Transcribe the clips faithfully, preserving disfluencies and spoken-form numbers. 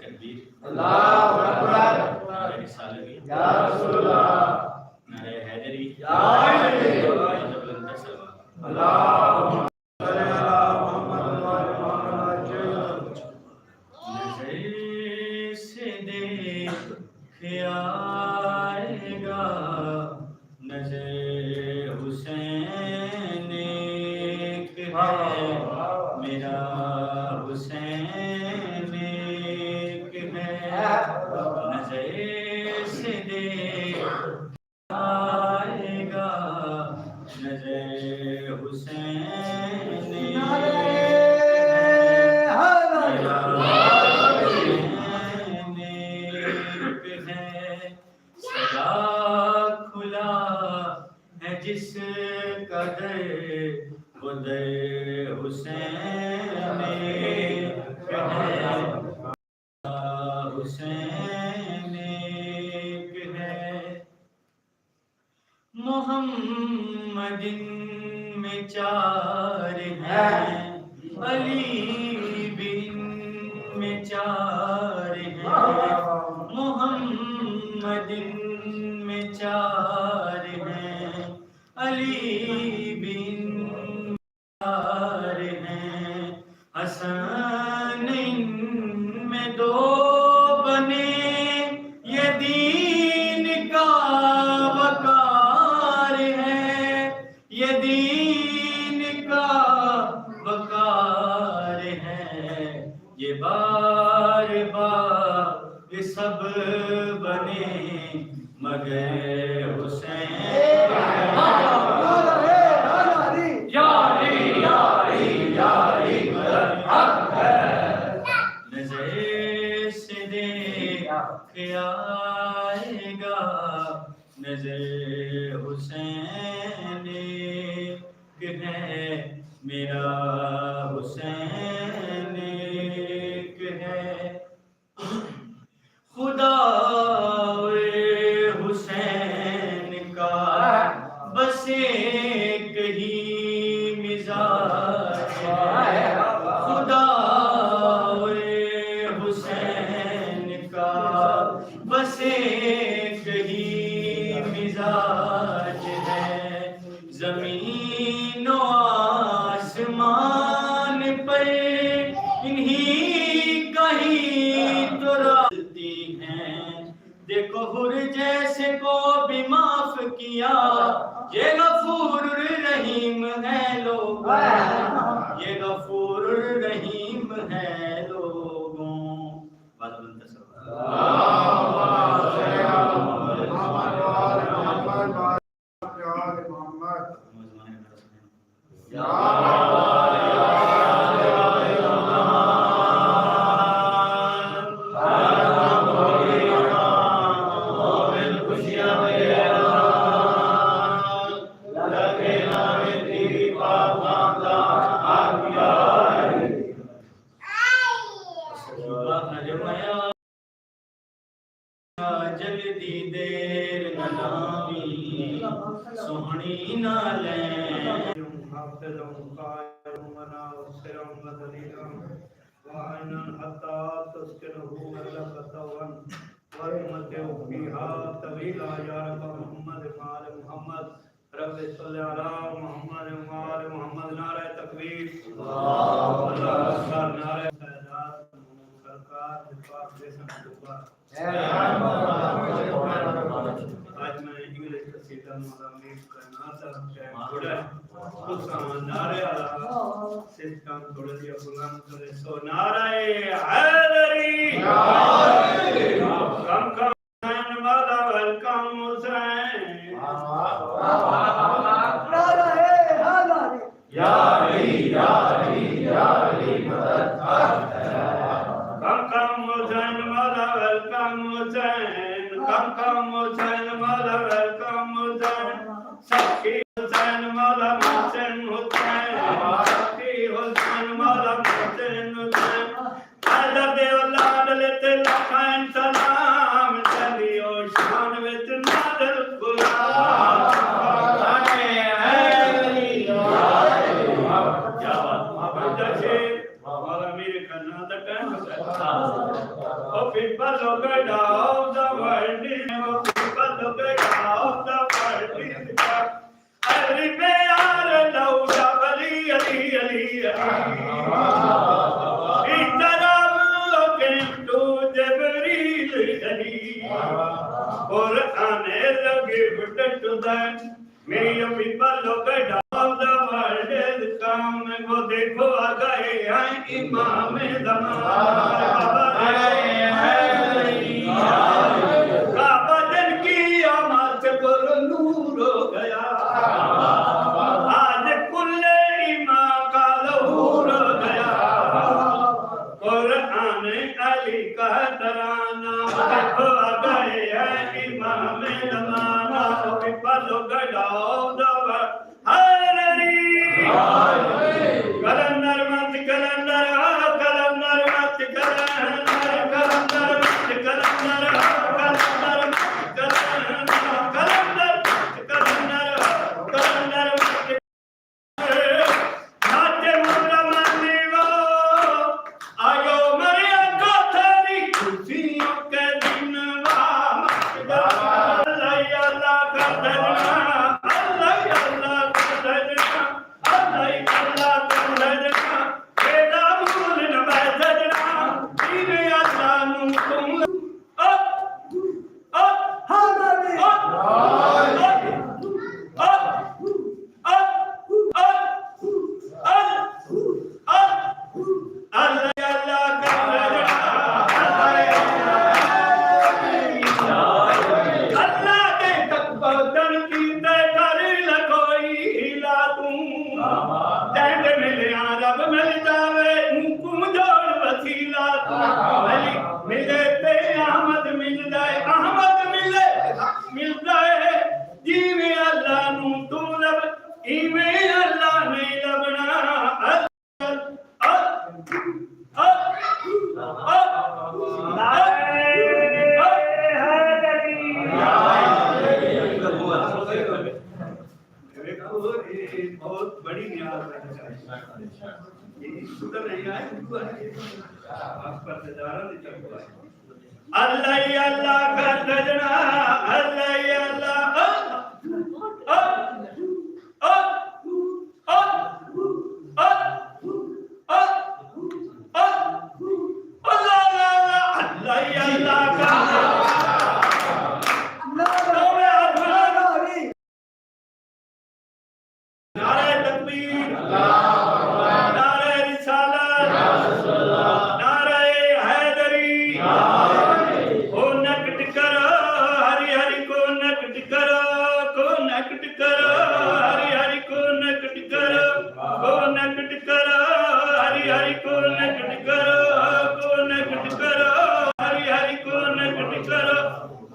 تکبیر، اللہ اکبر، نعرہ رسالت، یا رسول اللہ، نعرہ حیدری، یا حیدری، بلند صلوات۔ اللہ نظر سے دیکھ آئے گا، نظر حسین ایک ہے، میرا حسین ایک ہے۔ نظر سے دیکھ آئے گا، نظر حسین ایک ہے، میرا حسین ایک ہے۔ سدا کھلا ہے جس کا در، وہ در حسین ایک ہے، حسین ایک ہے۔ محمد ان میں چار ہیں، علی بھی ان میں چار ہیں۔ محمد ان میں چار ہیں، علی بھی ان چار ہیں، حسن ان میں دو بنے، یہ دین کا وقار ہے، یہ دین کا وقار ہے۔ یہ بار بار سب بنے مگر حسین۔ یا علی، یا علی، یا علی، مدد حق ہے۔ نظر سے دیکھ آئے گا، نظر حسین ایک ہے، میرا حسین ایک ہے۔ خدا حسین کا بس ایک ہی مزاج ہے، خدا حسین کا بس ایک ہی مزاج ہے۔ زمین و آسمان پر انہی کا ہی تو راضی ہیں۔ دیکھو حر جیسے کو بھی معاف کیا، یہ غفور الرحیم ہے لوگوں، یہ غفور الرحیم ہے لوگوں۔ بات بلند تصور۔ جلدی دیر نہ لاویں، سوہݨی نہ لیں۔ حافظ قائم منا سرا مدلیلا، وعینا حتی تسکنہ ارضک طوعا وتمتعہ فیہا طویلا۔ یا رب محمد و آل محمد، رب صل علی محمد و آل محمد۔ نعرہ تکبیر، اللہ اکبر، نعرہ سادات سرکار دے پاک جسم مبارک۔ اڄ میں انگلش قصیدہ مولا میر کائنات دا کائم چھوڑا ہے۔ تساں نعرے والا سسٹم تھوڑا جہا بلند کرے سو، نعرہ حیدری۔ کم کم حسین مولا، ویلکم حسین۔ نعرہ حیدری۔ یا علی، یا علی، یا علی، مدد۔ کم کم حسین مولا، ویلکم حسین۔ کم کم حسین مولا، ویلکم حسین۔ سخی حسین مولا، محسن حسین۔ سخی حسین مولا، محسن حسین۔ حیدر دے او لاڈلے تے لکھاں سلام، چلی او شان وچ نازل قرآن۔ کیا بات، بہت اچھے۔ مولا میر کا نام تک ہے۔ People look at all the world is, people look at all the world is. Every prayer loud, علی، علی، علی، علی. He said, I will look into Jibreel, علی. قرآن is a gift to them. میرے پیپل لوگ ڈال دا ورلڈ کام کو دیکھو آ گئے ہیں امام زمان. کعبہ جن کی آمد سے پر نور ہو گیا. آج کل ایمان کا ظہور ہو گیا. قرآن علی کا ترانہ، دیکھو آ گئے ہیں امام زمانہ. پلو گڈاؤ دور حیدری. قلندر مت قلندر، قلندر مت قلندر، قلندر مت قلندر، قلندر مت قلندر، قلندر مت قلندر، قلندر مت ناچ ملا منیوا، آیو مریا کو تھری خوشیوں کے دن وا. اللہ اللہ کا سجنا، اللہ اللہ کا سجنا، اللہ اللہ کا سجنا، تیرا مول نہ میں سجنا، تیرے اللہ نو تم اللہ دے تک پہنچن کیتے کر لکھوئی حیلا توں. جیں دے ملیاں رب مل جاوے، اونکوں جوڑ وسیلہ توں. ملی، ملے تے احمد ملدا ہے، احمد ملے، ملدا ہے. جیویں اللہ نوں توں لب، ایویں اللہ نہیں لبنا. اللہ، اللہ، اللہ، اللہ، اللہ. دیکھو، یہ بہت بڑی نیاز ہے. یہ شکر نہیں آئے، اردو ہے. آپ پر ادارہ نہیں چل رہا ہے. اللہ ہی اللہ کا سجنا، اللہ ہی اللہ، اللہ، اللہ، اللہ، اللہ، اللہ، اللہ، اللہ، اللہ ہی اللہ کا. نعرہ تکبیر، نعرہ رسالت، نعرہ حیدری. او نکٹ کرو، ہری ہری کو نکٹ کرو، کو نکٹ کرو، ہری ہری کو نکٹ کرو، کو نکٹ کرو، ہری ہری کو نکٹ کرو، کو نکٹ کرو، ہری ہری کو نکٹ کرو.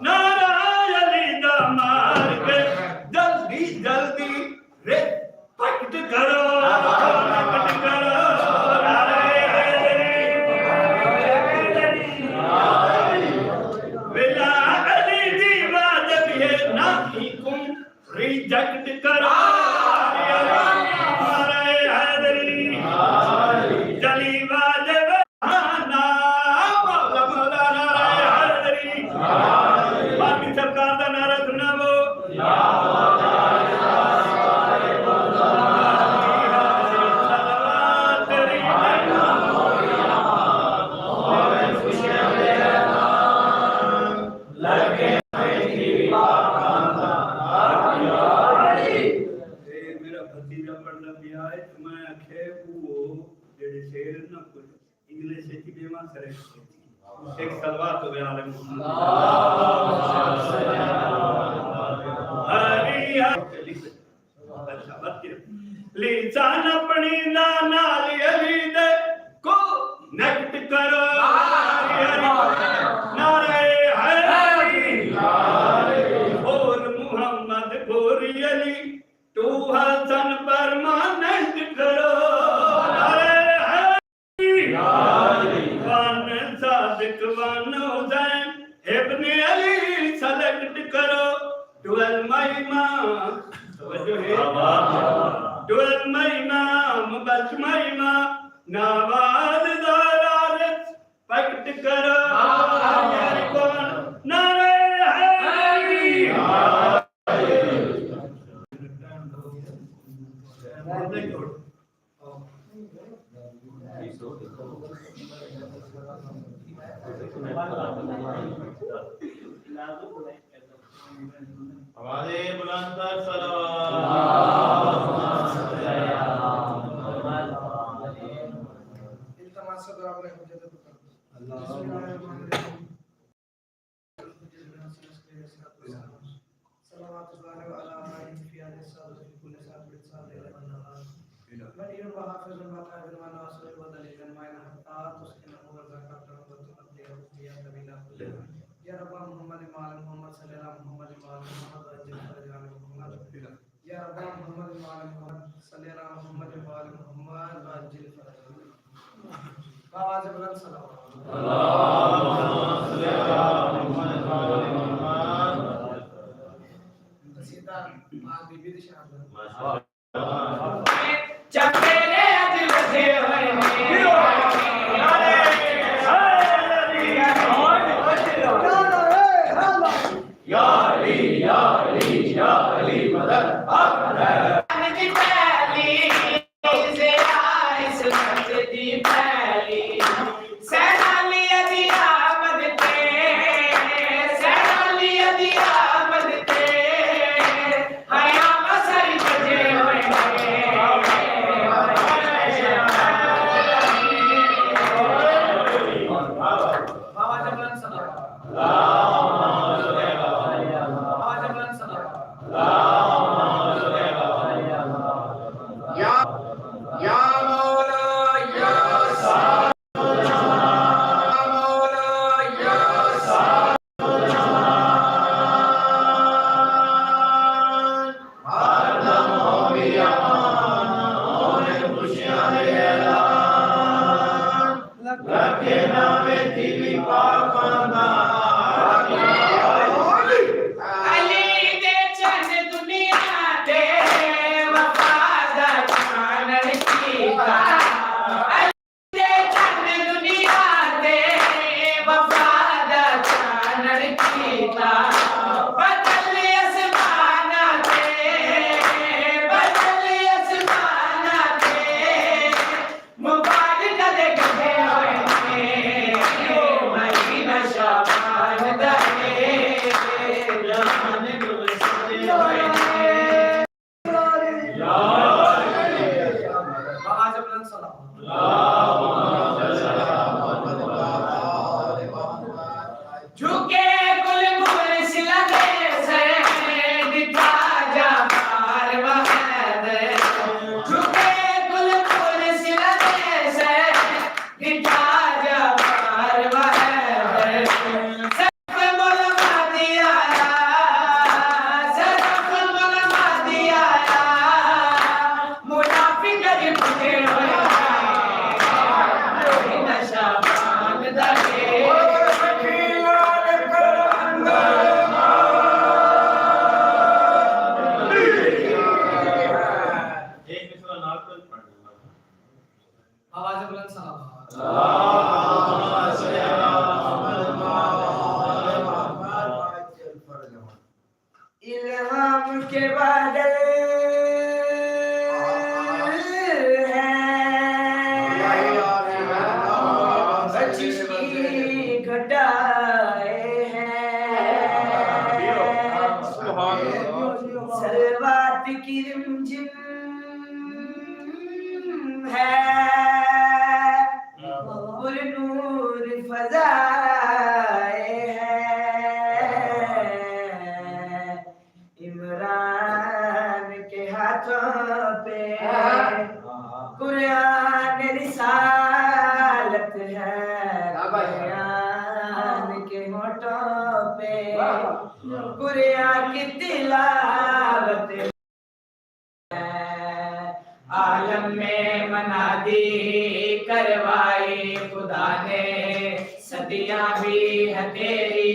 نعرہ علی دا مار کے جلدی جلدی رسپیکٹ کرو، رسپیکٹ کرو. نعرہ حیدری. ولا علی دی واجب ہے، نہ ہی کوں ریجیکٹ کرو. نعرہ حیدری. جلی واجب. مولا، مولا، نعرہ حیدری. باقی سرکار دا نعرہ سناوو. اے میرا بھتیجا پڑھدا پیا ہے، تے میں آکھے، او جیڑھے شعر ہن نا، کجھ انگلش وچ ݙیواں، سر، ہک صلوات ہوے آل محمد. ہری ہر لسان اپݨی دا نال علی دے کو نیکٹ کرو. نعرہ حیدری. اور محمد گوری علی ٹو حسن پرماننٹ کرو. نعرہ حیدری. ون صادق ون حسین ابن علی سلیکٹ کرو. ٹویلو مائی ماں، توجہ ہے. ٹویلو مائی ماں، مبشر مائی ماں، نواز زہرا رس پیکٹ کرو. آواز بلند تر صلوات۔ التماس، صدر اپنے حجت بکر۔ بسم اللہ الرحمن الرحیم۔ صلوات الله وعلى آله في هذه الساعة وفي كل ساعة من ساعات الليل والنهار. مليء وحافظ وقائد وناصر وذليل وإن حتى تسكنه أرضك وتمتعه فيها طويلا. يا رب محمد وآل محمد، صل على محمد وآل محمد وعجل فرج آل محمد. يا رب محمد وآل محمد، صل على محمد وآل محمد وعجل فرج آل محمد. بآواز بلند صلوات۔ قصیدہ ماں بی بی دی شان دا۔ چپیرے اج وجھے ہوئے ہیں۔ یا علی، یا علی، یا علی، مدد حق ہے۔ دی پہلی، ضیا عصمت دی پہلی، سینالیہ دی آمد تے، سینالیہ دی آمد تے، حیام سر بجے ہوئے ہیں۔ بابا جملن صاحب۔ یا، یا مولا، یا ساتھ، یا مولا، یا ساتھ۔ ہر دم ہووی امان، ہوون خوشیاں دے اعلان۔ رکھے ناویں تیوی پاکاں دا۔ علی دے چن دنیا تے وفا دا چانݨ کیتا۔ علی دے چن دنیا تے وفا دا چانݨ کیتا۔ بدل اسماناں تے، بدل اسماناں تے، مبارک دے گھدے ہوئے نے، مہینہ شعبان دا ہے، جہان نوں سجے ہوئے نے۔ آواز بلند صلوات۔ جھکے کل مرسل دے سر، ݙٹھا جا بار وحید۔ جھکے کل مرسل دے سر، ݙٹھا جا بار وحید۔ صف ملما دی آیا، صف ملما دی آیا۔ منافق اڄ ٹھکے ہوئے ہیں، نشہ پان دا ہے۔ ایک مصرع نعت پڑھ لیں۔ آواز بلند صلوات۔ الہام کے بادل ہیں، بخشش کی گھٹائے ہیں، صلوات کی رمجم ہے، پر نور فضائے ہیں۔ عمران کے ہاتھوں پہ قرآن رسالت ہے، قرآن کے ہونٹوں پہ قرآن کی تلاوت ہے۔ عالم میں منادی کروائی خدا نے، صدیاں بھی ہیں تیری،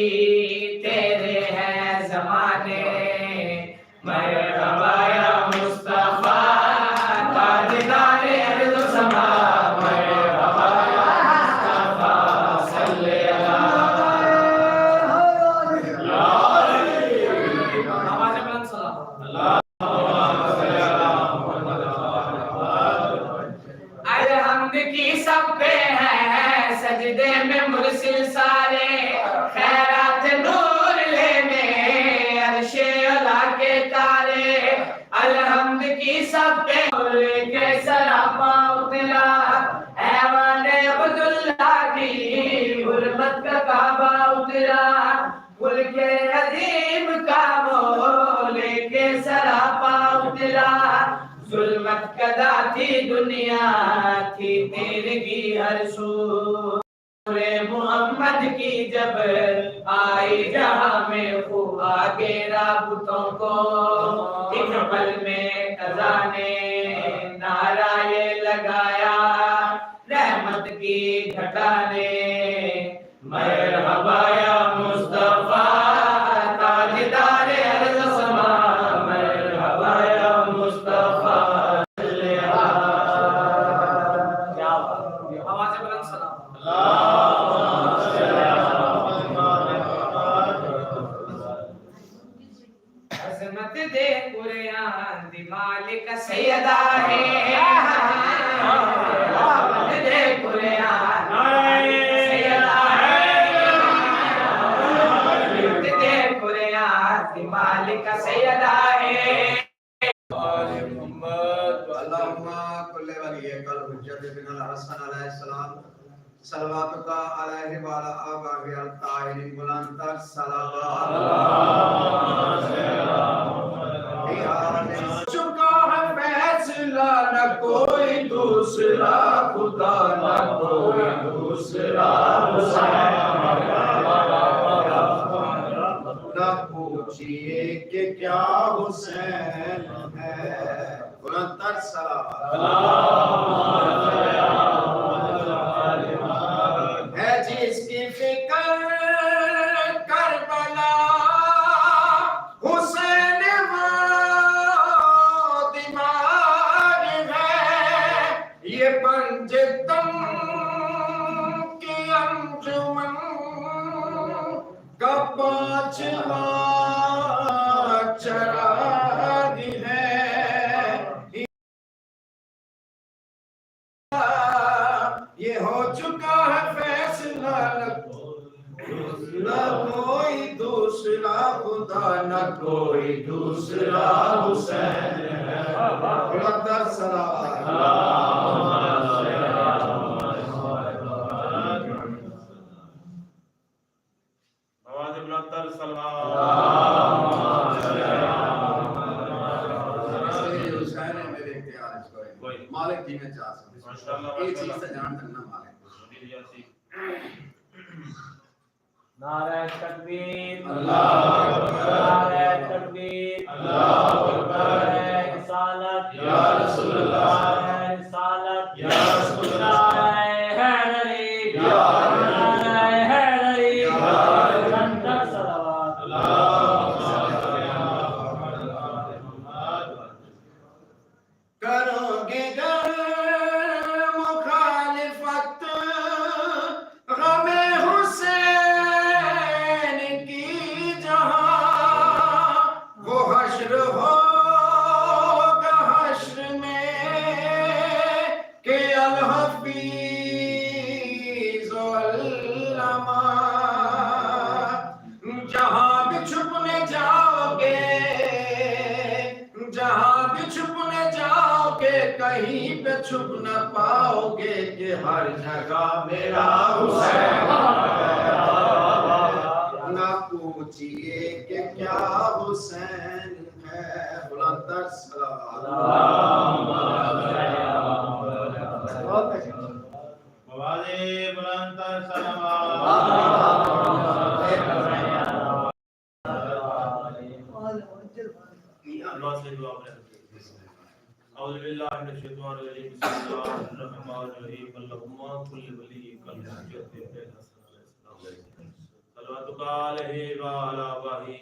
تیرے ہیں زمانے۔ مرحبا یا مصطفیٰ، تاجدار ارض و سما۔ مرحبا یا مصطفیٰ، صلی اللہ۔ آواز بلند سلام۔ اڄ ہم کی سب پہ ہیں سجدے میں مرسل سارے، خیرات نور لینے عرش اعلیٰ کے تارے۔ الحمد کی سب پہ ملک سراپا اترا، ایوان عبداللہ کی حرمت کا کعبہ اترا، ملک عظیم کا ملک سراپا اترا۔ ظلمت کدا تھی دنیا، تھی تیرگی ہر سو۔ نور محمد کی جب آئی جہاں میں، خو آ گھیرا بتوں کو، ایک پل میں قضا نے نعرہ یہ لگایا، رحمت کی گھٹا نے، مرحبا یا مصطفیٰ، تاجدار ارض و سما، مرحبا یا مصطفیٰ۔ کیا بات ہے۔ آواز بلند سلام۔ عظمت دے قرآن دی مالک سیدہ ہے۔ عظمت دے قرآن دی مالک سیدہ ہے۔ عظمت دے قرآن دی مالک سیدہ ہے۔ آل محمد۔ اللهم كل وليك الحجة ابن الحسن عليه السلام، صلواتك عليه وعلى آبائه الطاهرين، بلند تر صلوات۔ چکا ہے فیصلہ، نہ کوئی دوسرا خدا، نہ کوئی دوسرا حسین۔ نہ پوچھیے کہ کیا حسین ہے۔ بلند تر صلوات۔ ہے جس کی فکر کربلا، حسین وہ دماغ ہے، یہ پنج تن کی انجمن کا پانچواں چراغ ہے۔ یہ ہو چکا ہے فیصلہ، نہ کوئی دوسرا خدا، نہ کوئی دوسرا حسین ہے۔ بلند تر صلوات۔ آواز بلند تر صلوات۔ سید حسین میرے اختیار وچ کوئی نہیں۔ کوئی نہیں۔ مالک جی میں چاہ سکتے۔ ماشاءاللہ، یہ چیز ماشاءاللہ۔ سے جان تک نہ مالک۔ جی، جی، اسی۔ نعرہ تکبیر۔ اللہ اکبر۔ نعرہ تکبیر۔ اللہ اکبر۔ نعرہ رسالت۔ یا رسول اللہ۔ نعرہ رسالت۔ یا رسول اللہ۔ نعرہ حیدری۔ یا حیدری۔ نعرہ حیدری۔ یا حیدری۔ بلند تر صلوات۔ اللہم صل علی محمد۔ کرو گے گر مخالفت غم حسین کی جہاں، وہ حشر ہوگا حشر میں کہ الحفیظ علما۔ جہاں بھی چھپنے جاؤ گے، جہاں بھی چھپنے جاؤ گے، کہیں پہ چھپ نہ پاؤ گے کہ ہر جگہ میرا حسین۔ نہ پوچھیے کہ کیا حسین ہے۔ بلند تر صلوات۔ آواز بلند تر صلوات۔ اعوذ باللہ من الشیطان الرجیم۔ بسم اللہ الرحمن الرحیم۔ اللہم کل ولیک الحجۃ ابن الحسن علیہ السلام۔ صلواتک علیہ وعلی آبائہ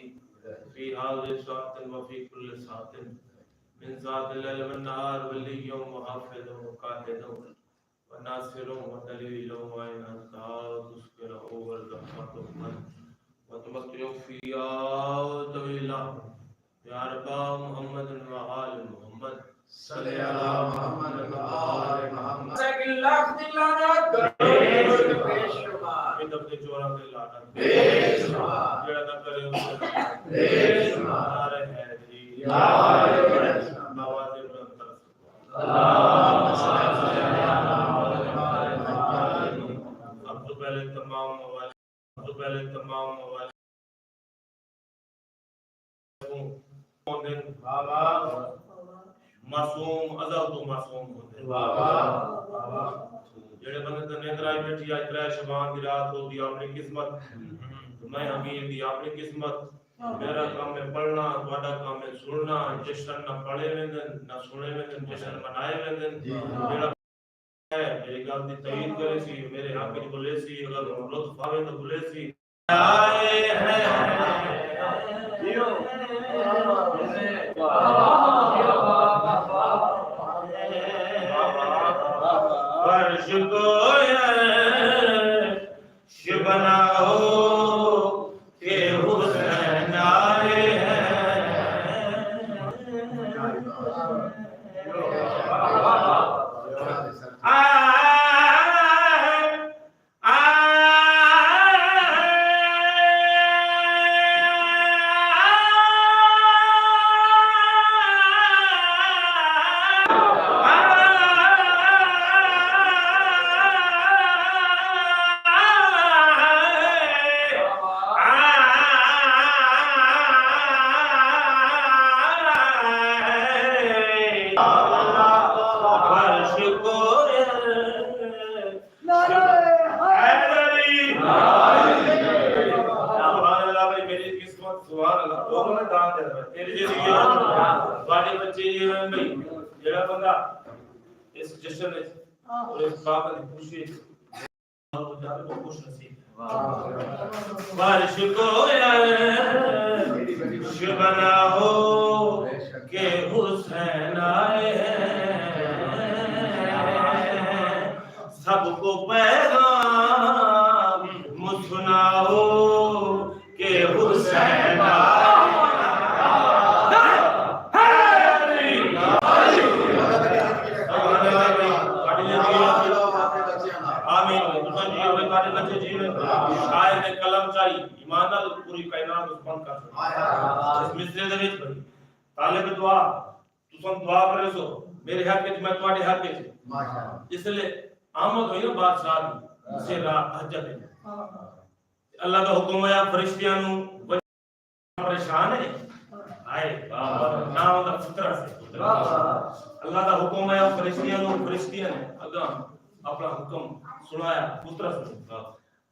فی ہذہ الساعۃ وفی کل ساعۃ من ساعات اللیل والنہار ولی و حافظ و قائد و ناصر و دلیل و عین انت تسکنہ ارضک مطمئنا و تمتعہ فیہا طویلا۔ یا رب محمد و آل محمد۔ صلی علی محمد و آل محمد۔ لاکھ دی لعنت، کروڑ بے شمار۔ فطر دے چوراں تے لعنت، بے شمار۔ جیڑھا نہ کرے اس تے لعنت، بے شمار۔ نعرہ حیدری، نعرہ حیدری۔ آواز بلند کر۔ سب توں پہلے تمام موالے، سب توں پہلے تمام موالے ہوندن۔ واہ واہ۔ معصوم، ازل توں معصوم ہوندن۔ واہ واہ۔ جیڑھے بندے تے نیند آئی بیٹھی، اڄ ترے شعبان دی رات ہوندی اپݨی قسمت۔ میں امیر دی اپݨی قسمت۔ میرا کم ہے پڑھنا، تہاݙا کم ہے سݨنا۔ جشن نہ پڑھے ویندن، نہ سݨے ویندن، جشن منائے ویندن۔ جی۔ جیڑھا ہے، میری ڳالھ دی تائید کریسی، میرے حق وچ ٻولیسی، اگر لطف آوے تاں ٻولیسی۔ آئے ہیں فرش کو عرش بناؤ کہ حسین آئے ہیں۔ آئے، آئے۔ فرش کو عرش۔ نعرہ حیدری۔ سبحان اللہ بھائی، میری قسمت، سبحان اللہ۔ لوگوں نے دان دے رہے۔ تیری زندگی ہے۔ تہاݙے بچے یہ ہیں بھائی، جیڑھا بندہ اس جشن وچ اور اس بابت خوشی وچ جاوے، وہ خوش نصیب ہے۔ فرش کو عرش بناؤ کہ حسین آئے ہیں، سب کو پیغام سناؤ کہ حسین آئے ہیں۔ آمین۔ تساں جیوے، تہاݙے بچے جیون، شاعر نے قلم چائی، ایمان نال پوری کائنات اس بند کر سکدی۔ اس مصرعے دے وچ بھائی، طالب دعا، تساں دعا کریسو میرے حق وچ، میں تہاݙے حق وچ۔ اس لیے آمد ہوئی نا بادشاہ دی، سر حاجت ہے۔ اللہ دا حکم آیا فرشتیاں نوں، پریشان ہے۔ ہائے، نہ اوندا پتر سے۔ اللہ دا حکم آیا فرشتیاں نوں، فرشتیاں نے اگاں اپݨا حکم سݨایا، پتر سے۔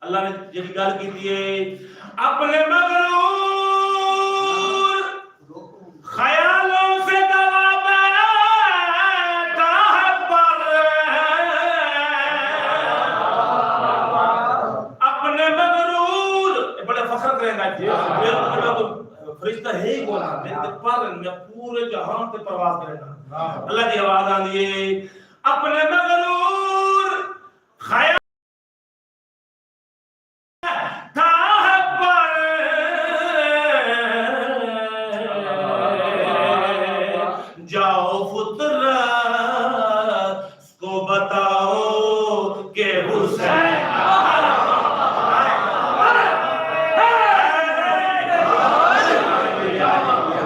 اللہ نے جیڑھی ڳالھ کیتی ہے، اپنے مغرور خیالوں سے گوا بیٹھا ہے پر۔ اپنے مغرور، اے بڑا فخر کریندا ہے۔ میرے تے کوئی فرشتہ ہے ہی کون؟ میرے تے پر، میں پورے جہان تے پرواز کریندا۔ اللہ دی آواز آندی ہے، اپنے مغرور خیال تھا پر۔ جاؤ فطرت کو بتاؤ کہ حسین۔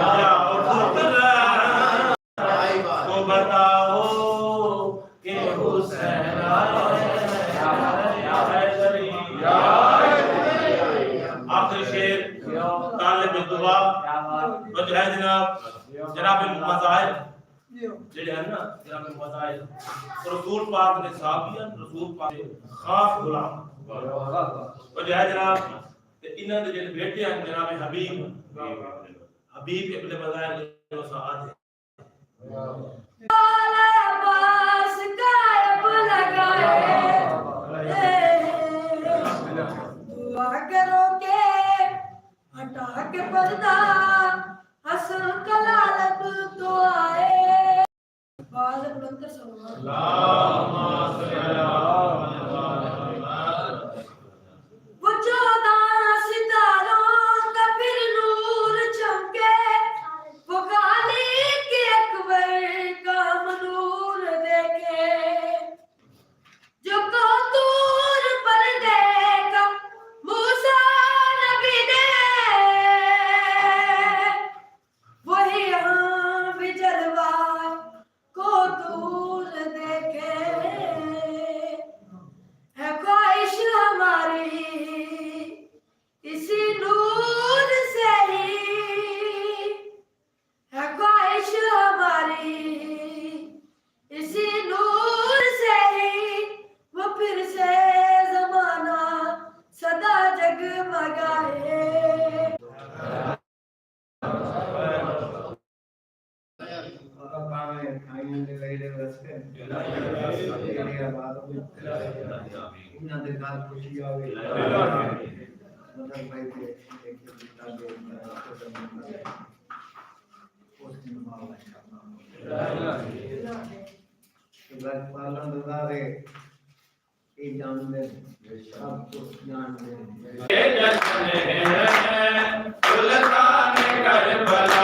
جاؤ فطرت کو بتاؤ کہ حسین آئے۔ آخری شعر، طالب دعا، وجہ ہے جناب، جناب مظاہر جڑے ہیں نا، جناب مظاہر رسول پاک دے صحابی ہیں، رسول پاک دے خاص غلام۔ وجہ ہے جناب، تے انہاں دے جڑے بیٹے ہیں جناب حبیب، حبیب ابن مظاہر جو اساں آدھے۔ عباس غائب لگائے، دعا کرو کہ ہٹا کے پردہ، حسن کلالت تو آئے۔ آواز بلند کر سبحان اللہ۔ اللہم صل علی محمد۔ وہ چودہ ستاروں کا پھر نور چمکے، وہ خالق اکبر کا ہم نور دیکھے۔ انہاں دے گھر خوشی آوے۔ مدر بھائی دے ایک دن تاکہ اس دن مالا کرنا۔ غیر پالن دے ادارے اے ڄاݨدن، سب کجھ ڄاݨدن۔ اے جشن ہے سلطان کربلا۔